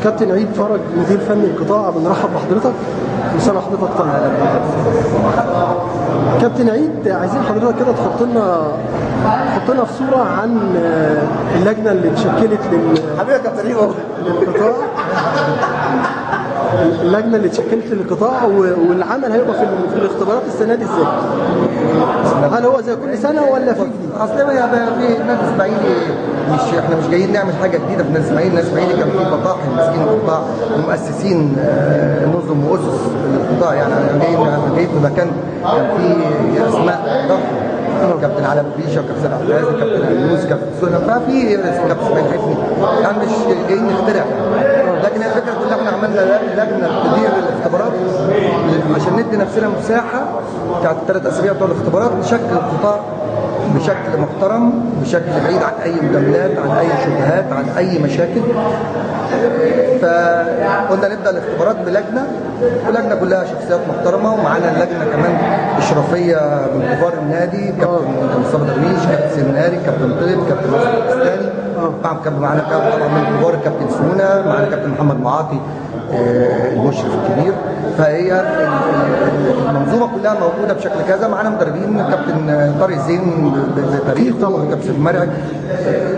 كابتن عيد فرج مدير فني القطاع، بنرحب بحضرتك وسنة حضرتك طيب. كابتن عيد، عايزين حضرتك كده تحط لنا في صورة عن اللجنة اللي اتشكلت حبيبي يا كابتن عيد للقطاع، اللجنة اللي اتشكلت للقطاع والعمل هيبقى في الاختبارات السنة دي ازاي؟ هل هو زي كل سنة ولا في جديد؟ اصل يا في النادي الاسماعيلي مش احنا مش جايين نعمل حاجة جديدة في النادي الاسماعيلي. النادي الاسماعيلي كان فيه فطاحل ماسكين القطاع ومؤسسين نظم واسس للقطاع، يعني انا جاي في مكان كان فيه اسماء ضخمة، كابتن علاء بيشا وكابتن عبد العزيز كابتن عيوز كابتن سنة، ففي كابتن اسماعيل حفني، يعني مش جايين نخترع، لكن الفكرة كلها احنا عملنا لجنة تدير الاختبارات عشان ندي نفسنا مساحة بتاعت الثلاث اسابيع بتوع الاختبارات نشكل القطاع بشكل محترم، بشكل بعيد عن اي مجاملات، عن اي شبهات، عن اي مشاكل. فقلنا نبدا الاختبارات بلجنه، ولجنه كلها شخصيات محترمه، ومعانا اللجنة كمان اشرافيه من كبار النادي، كابتن مصطفى درويش، كابتن سمناري، كابتن طيب، كابتن ناصر البستاني، معانا طبعا من كبار كابتن سونا، معانا كابتن محمد معاطي المشرف الكبير. فهي المنظومة كلها موجودة بشكل كذا، معانا مدربين كابتن طارق زين بتاريخه طبعا، كابتن مرعي.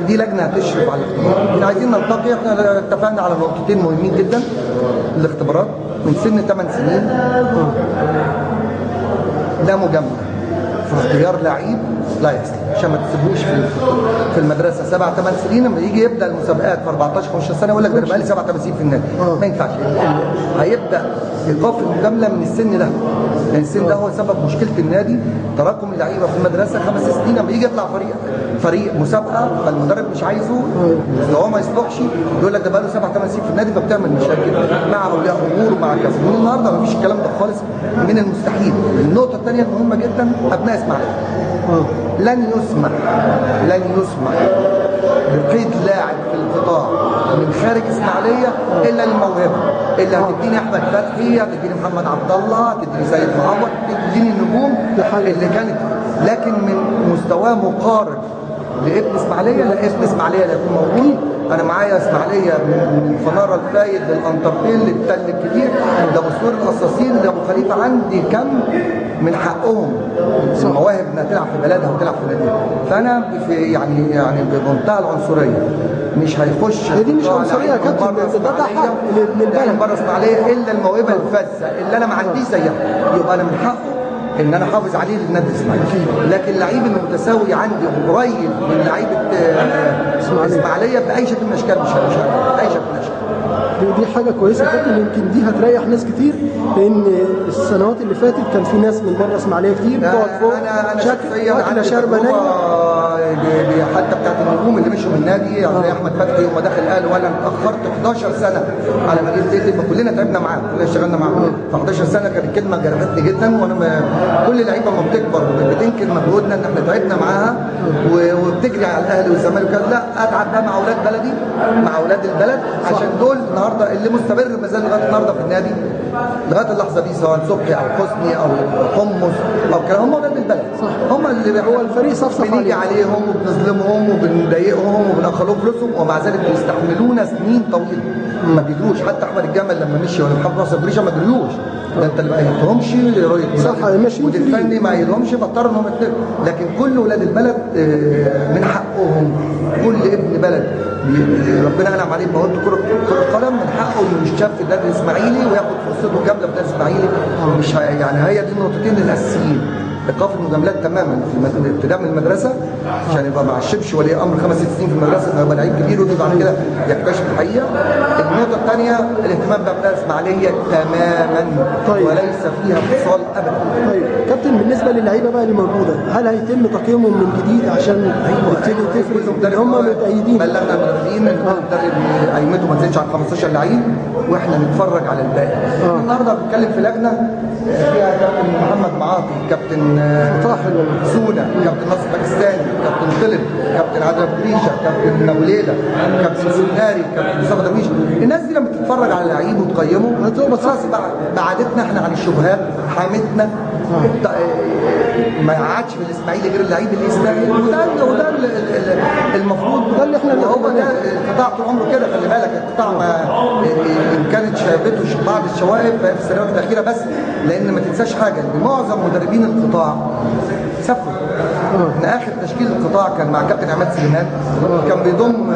دي لجنة هتشرف على الاختبارات. احنا عايزين نلتقي، احنا اتفقنا على نقطتين مهمين جدا. الاختبارات من سن 8 سنين لا مجاملة في اختيار لعيب لا يصلح، عشان ما تسيبوش في المدرسة 7 8 سنين، لما يجي يبدا المسابقات في 14 15 سنة يقول لك ده انا بقالي 7 8 سنين في النادي. ما ينفعش. هيبدا ايقاف المجاملة من السن ده، لان السن ده هو سبب مشكلة النادي، تراكم اللعيبة في المدرسة 5 سنين، لما يجي يطلع فريق مسابقة فالمدرب مش عايزه، مستواه ما يصلحش، يقول لك ده بقاله 7 8 سنين في النادي، فبتعمل مشاكل مع اولياء امور ومع كذا. من النهارده ما فيش الكلام ده خالص، من المستحيل. النقطة الثانية المهمة جدا، ابناء اسماعيليه لن يسمح بقيد لاعب في القطاع من خارج اسماعيليه الا الموهبة، اللي هتديني احمد فتحي، هتديني محمد عبد الله، هتديني سيد معوض، هتديني النجوم اللي كانت، لكن من مستواه مقارب لابن اسماعيليه، لا ابن اسماعيليه لا يكون موجود. انا معايا اسماعيليه من الفناره الفايد للانتربيل للتل الكبير لابو سور القصاصين لابو خليفة، عندي كم من حقهم المواهب انها تلعب في بلدها وتلعب في ناديها. فانا في يعني بمنتهى العنصرية مش هيخش. دي مش عنصرية يا كابتن، ده حق للبلد بره اسماعيليه الا الموهبة الفذه اللي انا ما عنديش زيها، يبقى انا من حقه ان انا احافظ عليه للنادي الاسماعيلي. لكن اللعيب المتساوي عندي قريب من لعيبة اسماعيليه باي شكل من الاشكال مش باي شكل من الاشكال. دي حاجة كويسة يا كابتن، يمكن دي هتريح ناس كتير، لان السنوات اللي فاتت كان في ناس من بره اسماعيليه كتير بتقعد فوق. انا شخصيا عندي شاربه حتى بتاعت النجوم اللي مشوا من النادي، يعني احمد فتحي يوم ما دخل قال وانا اتاخرت 11 سنة على ما جيت زيت، فكلنا تعبنا معاه، كلنا اشتغلنا معاه ف 11 سنة. كانت كلمة جرحتني جدا، وانا كل لعيبة ما بتكبر بتنكر مجهودنا ان احنا تعبنا معاها وبتجري على الاهلي والزمالك، لا اتعب بقى مع اولاد بلدي، مع اولاد البلد، عشان دول النهارده اللي مستمر ما زال لغاية النهارده في النادي لغاية اللحظة دي، سواء صبحي او حسني او حمص او كلام، هم اولاد البلد، هم اللي هو الفريق صفصف بنيجي عليهم وبنظلمهم وبنضايقهم وبنأخرهم فلوسهم، ومع ذلك بيستحملونا سنين طويلة ما بيجروش. حتى احمد الجمل لما مشي ولا محمد ناصر بريشه ما جريوش، ده انت اللي ما قيمتهمش رؤية صح، ماشيين الفني ما قيمهمش، فاضطر انهم يتنقلوا. لكن كل اولاد البلد من حقهم، كل ابن بلد ربنا انعم عليه بموهبه كره القدم من حقه انه يشتغل في النادي الاسماعيلي وياخد فرصته كاملة في النادي الاسماعيلي. مش يعني هي دي النقطتين الاساسيين، ايقاف المجاملات تماما في ابتداء من المدرسة، عشان يبقى ما عشبش ولي امر 5 6 سنين في المدرسة انه يبقى لعيب كبير ويجي بعد كده يكتشف الحقيقة. النقطة الثانية الاهتمام بابناء الاسماعيلية تماما. طيب. وليس فيها انفصال ابدا. طيب كابتن، بالنسبة للعيبة بقى اللي موجودة، هل هيتم تقييمهم من جديد عشان تبتدي تفرز ان هم متأيدين؟ بلغنا المدربين ان المدرب قيمته ما تزيدش عن 15 لعيب واحنا نتفرج على الباقي. النهارده بنتكلم في لجنة فيها كابتن محمد معاطي، كابتن سونا، كابتن ناصر باكستاني، كابتن طلب، كابتن عادل بريشه، كابتن نوليله، كابتن سناري، كابتن مصطفى درويش. الناس دي لما تتفرج على اللعيب وتقيمه خلاص بعدتنا احنا عن الشبهات، حامتنا ما يقعدش في الاسماعيلي غير اللعيب اللي يستاهل، وده المفروض، ده اللي احنا هو ده القطاع طول عمره كده. خلي بالك القطاع ما غيبته بعض الشوائب في السنوات الاخيرة، بس لان ما تنساش حاجة ان معظم مدربين القطاع سافروا. ان اخر تشكيل القطاع كان مع كابتن عماد سليمان، كان بيضم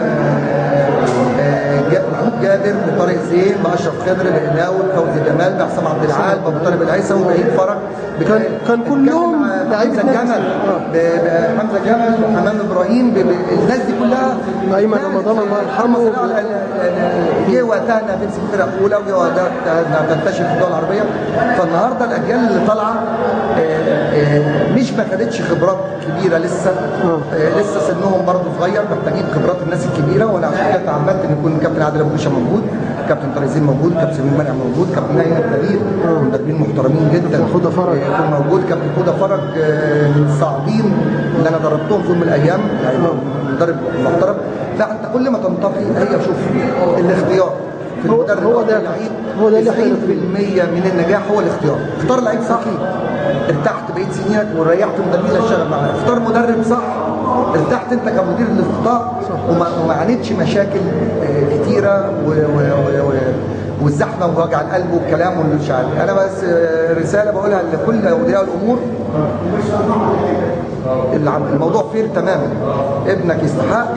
محمود جابر، بطارق زين، باشرف خضر، بقناوي، بفوزي جمال، بحسام عبد العال، بابو طالب العيسى، وبعيد فرج. كان كلهم لعيبة حمزة جمل، حمزة جمل، حمام ابراهيم، الناس دي كلها، ايمن رمضان الله يرحمه. جه وقتها انها تمسك فرق اولى، وجه وقتها انها تنتشر في الدول العربية. فالنهارده الاجيال اللي طالعه مش ما خدتش خبرات كبيرة لسه، لسه سنهم برضه صغير، محتاجين خبرات الناس الكبيرة. وانا عشان كده تعمدت ان يكون كابتن عادل ابو جيشه موجود، كابتن طارق زين موجود، كابتن سمير منعم موجود، كابتن ايمن كبير، مدربين محترمين جدا، حوده فرج يكون موجود، كابتن حوده فرج من الصاعدين اللي انا دربتهم في يوم من الايام، يعني مدرب محترم. لا انت كل ما تنتقي هي شوف الاختيار في المدرب هو ده هو ده اللي 90% من النجاح هو الاختيار. اختار لعيب صح، ارتحت بقيت سنينك وريحت المدربين اللي هتشتغل معاك. اختار مدرب صح، ارتحت انت كمدير للقطاع وما عانيتش مشاكل كتيرة والزحمه ووجع القلب والكلام واللي مش عارف. انا بس رسالة بقولها لكل اولياء الامور، الموضوع fair تماما. ابنك يستحق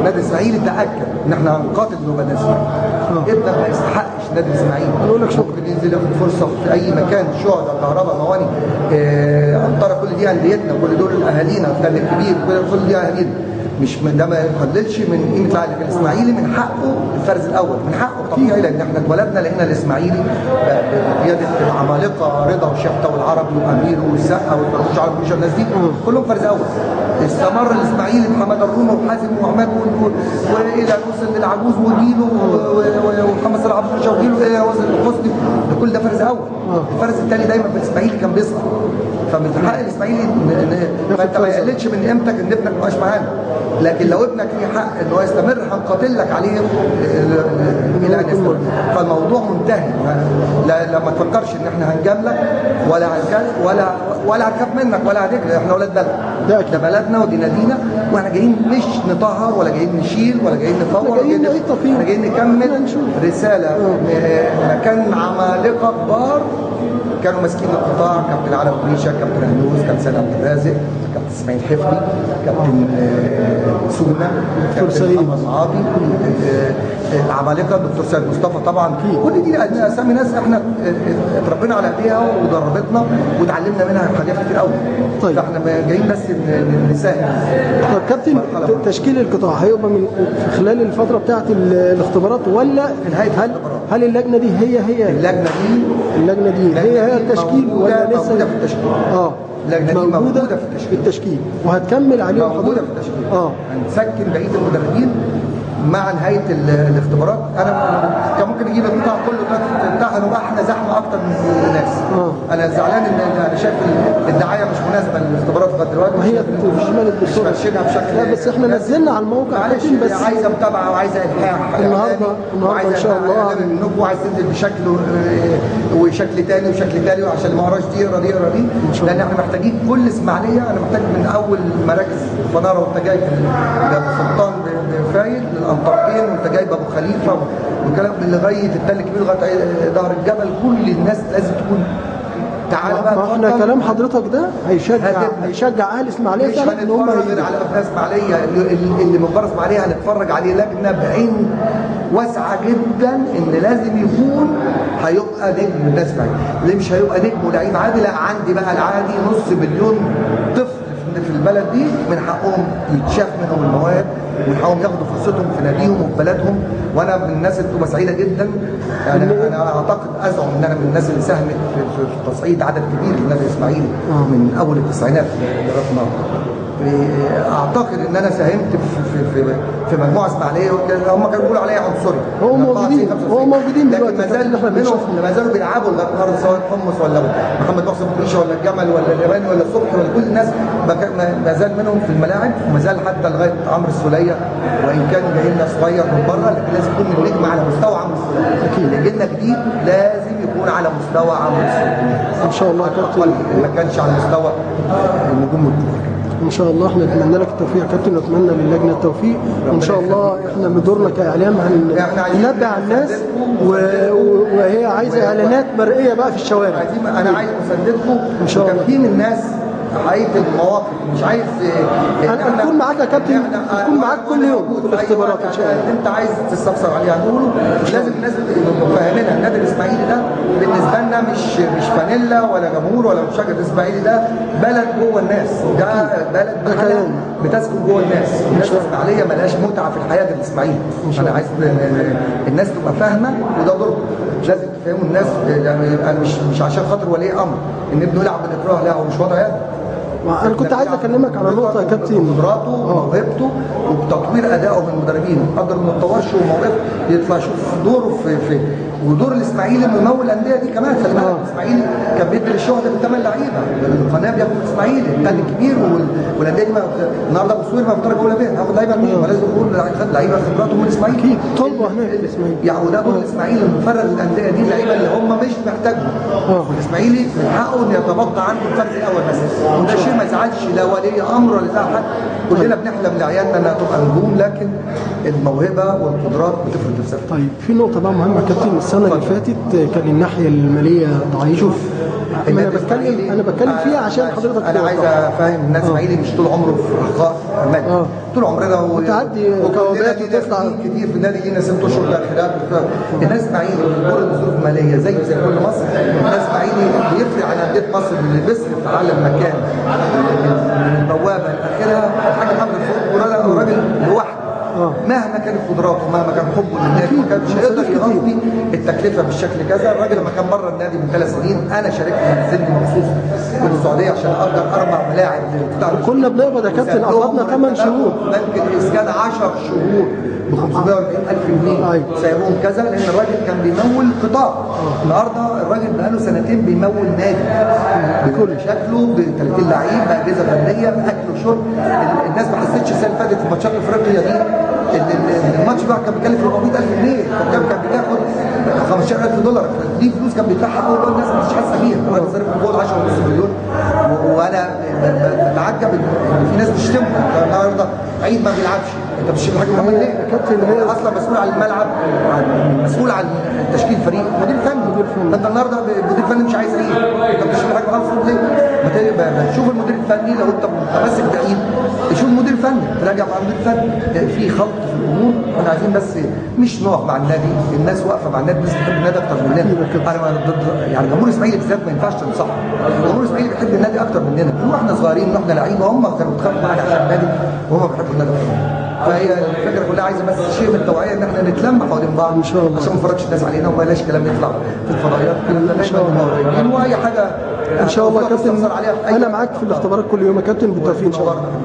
نادي الاسماعيلي، تاكد ان احنا هنقاتل انه يبقى نادي الاسماعيلي. ابنك ما يستحقش نادي الاسماعيلي، نقول لك شكرا، ممكن ينزل ياخد فرصة في اي مكان، شعبة، كهرباء، مواني، عنتره، كل دي انديتنا، كل دول اهالينا، التل الكبير، كل دي اهالينا. مش ده ما يقللش من قيمة لاعب الاسماعيلي، من حقه الفرز الاول، من حقه طبيعي، لان احنا اتولدنا لقينا الاسماعيلي بقيادة العمالقة رضا وشحته والعربي وامير والسقا والفرش عربي والناس دي كلهم فرز اول. استمر الاسماعيلي بحماد الرومي وحازم وعماد والى وصل للعجوز وجيله ومحمد صلاح عبد الرشا وجيله الى وصل لحسني، كل ده فرز اول. الفرز الثاني دايما في الاسماعيلي كان بيسقط، فمن حق الاسماعيلي فانت ما يقللش من قيمتك ان ابنك ما يبقاش معانا، لكن لو ابنك ليه حق ان هو يستمر هنقاتل لك عليه الى ان يستمر. فالموضوع منتهي، لا ما تفكرش ان احنا هنجاملك ولا ولا هنخاف منك ولا هنجري، احنا اولاد بلد، ده بلدنا ودي نادينا، واحنا جايين مش نطهر ولا جايين نشيل ولا جايين نفور، احنا جايين نكمل رسالة. مكان عمالقة كبار كانوا ماسكين القطاع، كابتن علي ابو ريشه، كابتن هنوز، كابتن سيد عبد الرازق، كابتن اسماعيل حفني، كابتن سونا، كابتن محمد معاطي، العمالقة الدكتور سيد مصطفى طبعا. كل دي اسامي ناس احنا اتربينا على ايديها ودربتنا وتعلمنا منها حاجات كتير قوي. طيب فاحنا جايين بس نساهم. طب كابتن، تشكيل القطاع هيبقى من في خلال الفترة بتاعه الاختبارات ولا في نهاية الاختبارات؟ هل اللجنة دي هي اللجنة دي هي التشكيل ولا لسه موجودة في التشكيل؟ اللجنة دي موجودة في التشكيل وهتكمل عليه، موجودة في التشكيل. هنسكن بقية المدربين مع نهاية الاختبارات. انا كان ممكن نجيب القطاع كله دلوقتي تمتحن وبقى احنا زحمة اكتر من الناس. انا زعلان ان انا شايف الدعاية مش مناسبة للاختبارات لغاية دلوقتي، وهي مش ماشيينها بشكل. لا بس احنا نزلنا على الموقع، معلش بس عايزه متابعه وعايزه الحاح النهارده ان شاء الله منكم، وعايز تنزل بشكل وشكل ثاني وشكل ثاني، وعشان ما اقراش دي اقرا دي اقرا دي، لان احنا محتاجين كل اسماعيليه. انا محتاج من اول مراكز فناره وانت جاي سلطان بفايد للانطرقين وانت جايب ابو خليفة والكلام لغاية التل الكبير لغاية ظهر الجبل، كل الناس لازم تكون. تعالى بقى، ما احنا كلام حضرتك ده هيشجع اهل اسماعيليه فعلا ان هم غير على ابناء اسماعيليه اللي من بره اسماعيليه هنتفرج عليه لجنة بعين واسعة جدا، ان لازم يكون هيبقى نجم الناس اسماعيليه. اللي مش هيبقى نجم ولعيب عادي، لا عندي بقى العادي 500,000 طفل في البلد دي من حقهم يتشاف منهم المواهب، ومن حقهم ياخدوا فرصتهم في ناديهم وفي بلدهم. وانا من الناس اللي بتبقى سعيدة جدا، يعني انا اعتقد ازعم ان انا من الناس اللي ساهمت في تصعيد عدد كبير للنادي الاسماعيلي من اول التسعينات لغاية النهارده. اعتقد ان انا ساهمت في في في, في مجموعة اسماعيليه، هم كانوا بيقولوا عليا عنصري، هم موجودين دلوقتي، ما زالوا بيلعبوا لغاية النهارده، سواء حمص ولا محمد محسن ابو ولا الجمل ولا الياباني ولا الصبحي ولا كل الناس ما زال منهم في الملاعب، وما زال حتى لغاية عمرو السوليه، وان كان جاي لنا صغير من بره، لكن لازم يكون النجم على مستوى عمرو السوليه. اللي جاي لنا جديد لازم يكون على مستوى عمرو السوليه ان شاء الله. كابتن ما كانش على مستوى النجوم الكبار. ان شاء الله احنا نتمنى لك التوفيق يا كابتن، ونتمنى للجنة التوفيق، وان شاء الله احنا بدورنا كاعلام هننبه على الناس، وهي عايزه اعلانات مرئية بقى في الشوارع. انا عايز مساندتكم ان شاء الله، وتفهيم الناس حقيقة المواقف، مش عايز انا اكون معاك يا كابتن، اكون معاك كل يوم في الاختبارات ان شاء الله. انت عايز تستفسر عليها هنقوله، لازم الناس تبقوا فاهمينها. النادي الاسماعيلي ده بالنسبة لنا مش فانيلا ولا جمهور ولا مشجع. الاسماعيلي ده بلد جوه الناس، ده بلد بتسكن جوه الناس. الناس الاسماعيلية مالهاش متعه في الحياة غير الاسماعيلي. انا عايز الناس تبقى فاهمه، وده دوركم، لازم تفهموا الناس. يعني مش عشان خاطر ولي امر ان ابنه يلعب بالاكراه، لا هو مش وضع يده. انا كنت عايز اكلمك على نقطة يا كابتن، قدراته وموهبته وبتطوير ادائه من المدربين، قدر ما اتطورش وموهبته يطلع يشوف دوره في ودور الاسماعيلي انه يمول الاندية دي كمان. خلي بالك الاسماعيلي كان بيدي للشهداء بثمان لعيبة، القناة بياخد الاسماعيلي الثاني الكبير، والاندية دي النهارده ابو سوير ما بيترك اولى بيه، هاخد لعيبة مين؟ ولازم يقول خد لعيبة خبراتهم من الاسماعيلي، طلبه هناك الاسماعيلي. يعني وده دور الاسماعيلي انه يفرغ الاندية دي اللعيبة اللي هم مش محتاجهم. والاسماعيلي من حقه ان يتبقى عنده الفرز الاول بس، وده شيء ما يزعلش لا ولي امر ولا يزعل حد. كلنا بنحلم لعيالنا انها تبقى نجوم، لكن الموهبة والقدرات بتفرض نفسها. طيب في نقطة بقى مهمة يا كابتن، السنة اللي فاتت كان الناحية المالية ضعيفة. شوف انا بتكلم فيها عشان حضرتك. انا عايز افهم الناس، الاسماعيلي مش طول عمره في رخاء مالي، طول عمرنا وتعدي كوابات وتطلع كتير في النادي، لينا 6 اشهر تاخيرات. الناس الاسماعيلي بتمر بظروف ماليه زي كل مصر. الناس الاسماعيلي بيفرق عن اندية مصر اللي بيصرف على المكان من البوابة لاخرها. الحاج محمد الفاروق راجل لوحده، مهما كانت قدراته، مهما كان حبه للنادي، ما كانش يقدر يغطي التكلفة بالشكل كذا. الراجل لما كان بره النادي من 3 سنين، انا شاركت نزلني مخصوص من السعودية عشان اقدر 4 ملاعب للقطاع. كنا بنقبض يا كابتن، قبضنا 8 شهور، بنك الاسكان 10 شهور ب 540,000 جنيه، سعرهم كذا، لان الراجل كان بيمول قطاع. النهارده الراجل بقاله سنتين بيمول نادي بكل شكله، ب 30 لعيب، باجهزه فنية، باكل وشرب. الناس ما حستش السنة اللي فاتت في ماتشات افريقيا دي الماتش بقى كان بيكلف 400,000 جنيه، الحكام كان بتاخد 15,000 دولار، دي فلوس كان بيدفعها اول الناس مش حاسه بيها. الراجل صرف فوق 10.5 مليون، وانا بتعجب ان في ناس بتشتمه النهارده. عيد ما بيلعبش، انت بتشتم الحاج محمد ليه؟ كابتن هو اصلا مسؤول عن الملعب، مسؤول عن تشكيل فريق، مدير فني. فانت النهارده المدير الفني مش عايز ايه؟ انت بتشتم الحاج محمد ليه؟ ما تشوف المدير الفني، لو انت متمسك بعيد تشوف المدير الفني، تراجع مع المدير الفني. في خلط في الامور، احنا عايزين بس مش نقف مع النادي، الناس واقفة مع النادي، الناس بتحب النادي اكتر مننا. انا ضد يعني جمهور الاسماعيلي بالذات ما ينفعش تنصحه، جمهور الاسماعيلي بيحب النادي اكتر مننا، من واحنا صغيرين من واحنا لعيبة هم كانوا بيتخانقوا معانا عشان النادي، وهم بيحبوا النادي اكتر مننا. فهي الفكرة كلها عايزه بس شيء من التوعية ان احنا نتلم حوالين بعض ان شاء الله، عشان ما نفرجش الناس علينا وما لاش كلام يطلع في الفضائيات. ان شاء الله واي حاجة ان شاء الله يا كابتن، انا معاك في الاختبارات كل يوم يا كابتن، بالتوفيق ان شاء الله.